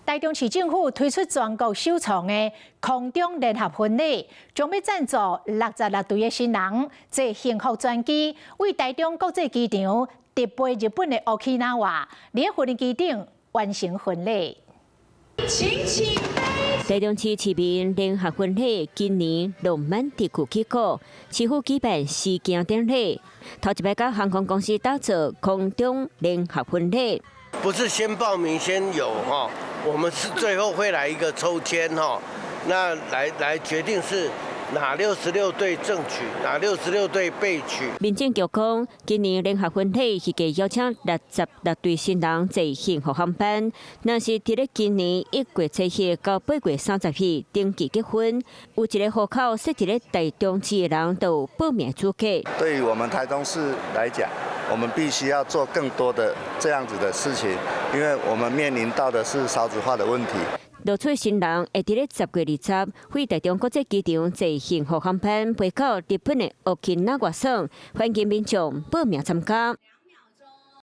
台中市政府推出全國首創的空中聯合婚禮，將欲贊助66對的新人坐幸福專機，對台中國際機場直飛日本的 Okinawa，佇無人機頂完成婚禮。台中市市民聯合婚禮今年浪漫特區起鼓，市府舉辦實景典禮，頭一擺佮航空公司打造空中聯合婚禮。不是先報名先有哈，我們是最後會來一個抽籤哈，那來決定是哪六十六對正取，哪六十六對備取。民政局講，今年聯合婚禮預計邀請66對新人坐幸福航班，若是佇咧今年1月7日到8月30日登記結婚，有一个戶口設佇咧台中市的人就有報名資格。對於我們台中市來講，我們必須要做更多的這樣子的事情，因為我們面臨到的是少子化的問題。錄取新人會佇咧10月20，飛台中國際機場坐幸福航班飛到日本的沖繩，歡迎民眾報名參加。